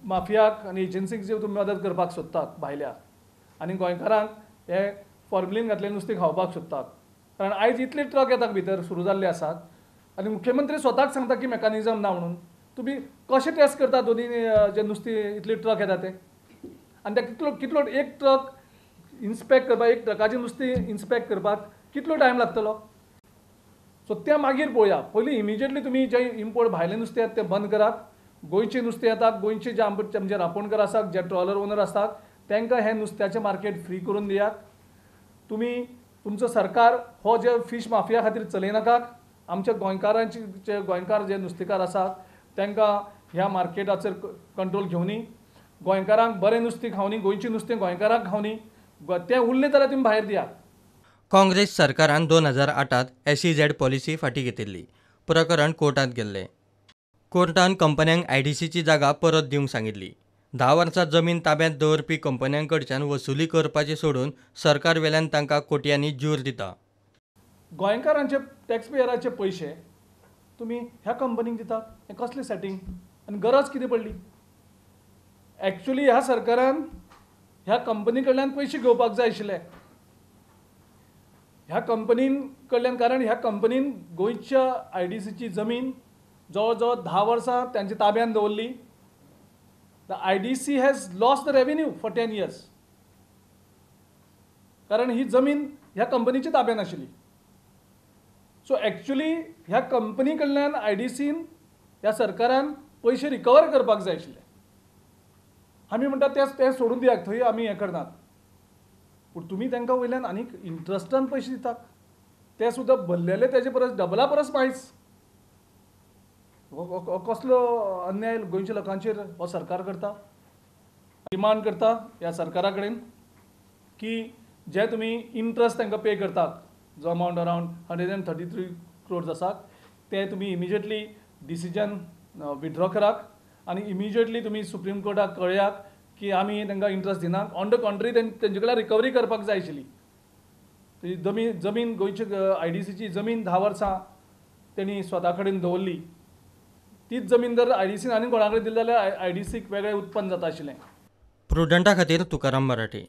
माफियाक आनी एजन्सीक जे तुमी मदत करपाक सोदतात भायल्या आनी गोंयकारांक हे फॉर्मलीन घातलें नुस्तें खावपाक सोदतात. कारण आयज इतले ट्रक येतात भितर सुरू जाल्ले आसात आनी मुख्यमंत्री स्वताक सांगता की मेकॅनिजम ना म्हणून. तुमी कशें टेस्ट करता दोनी जे नुस्तें इतले ट्रक येता ते आनी ते कितलो कितलो एक ट्रक इन्स्पेक्ट करपाक, एक ट्रकाचें नुस्तें इन्स्पेक्ट करपाक कितलो टायम लागतलो? सो तें मागीर पळोवया. पयलीं इमिजिएटली तुमी जे इम्पोर्ट भायलें नुस्तें येता तें बंद करात. गोंयचें नुस्तें येतात, गोंयचे जे आमचे रांपोणकार आसात, जे ट्रॉलर ओनर आसात तांकां हें नुस्त्याचें मार्केट फ्री करून दियात. तुमी तुमचो सरकार हो जे फीश माफिया खातीर चलयनाकात. आमच्या गोंयकारांचे जे गोंयकार जे नुस्तेकार आसात तांकां ह्या मार्केटाचेर कंट्रोल घेवनी, गोंयकारांक बरें नुस्तें खावनी, गोंयचें नुस्तें गोंयकारांक खावनी, तें उरलें जाल्यार तुमी भायर दियात. काँग्रेस सरकारान 2008 SEZ policy फाटीं घेतिल्ली. प्रकरण कोर्टांत गेल्लें. कोर्टान कंपन्यांक IDCची जागा परत दिवंक सांगिल्ली. 10 वर्सां जमीन ताब्यांत दवरपी कंपन्यां कडच्यान वसुली करपाची सोडून सरकार वेल्यान तांकां कोट्यांनी ज्यूर दिता. गोंयकारांचे टॅक्सपेयराचे पयशे तुमी ह्या कंपनीक दितात, हें कसलें सेटींग आनी गरज कितें पडली? एक्चुअली ह्या सरकारान ह्या कंपनी कडल्यान पयशे घेवपाक जाय आशिल्ले ह्या कंपनीन कडल्यान, कारण ह्या कंपनीन गोंयच्या IDCची जमीन जवळ जवळ 10 वर्सां तांच्या ताब्यान दवरली. The IDC has lost the revenue for 10 years, कारण ही जमीन ह्या कंपनीच्या ताब्यान आशिल्ली. सो एक्चुअली ह्या कंपनी कडल्यान IDCन ह्या सरकारान पयशे रिकवर करपाक जाय आशिल्ले. आमी म्हणटात तें सोडून दियात, थंय आमी हें करनात, पूण तुमी तांकां वयल्यान आनीक इंट्रस्टान पयशे दितात, ते सुद्दां भरलेले तेजे परस डबला परस मायज. कसलो अन्याय गोंयच्या लोकांचेर हो सरकार करता. डिमांड करता ह्या सरकारा कडेन की जे तुमी इंट्रस्ट तांकां पे करतात, जो अमावंट अरावंड 133 crores आसात, ते तुमी इमिजिएटली डिसिजन विथड्रॉ करात आनी इमिजिएटली तुमी सुप्रीम कोर्टाक कळयात की आमी तांकां इंट्रस्ट दिनात. ऑन the कॉन्ट्री तेंचे कडल्यान रिकवरी करपाक जाय आशिल्ली. ती जमीन गोंयची IDCची जमीन 10 वर्सां तेणी स्वता कडेन दवरली. तीच जमीन जर IDCन आनी कोणा कडेन दिली जाल्यार IDCक वेगळें उत्पन्न जाता आशिल्लें. प्रुडंटा खातीर तुकाराम मराठे.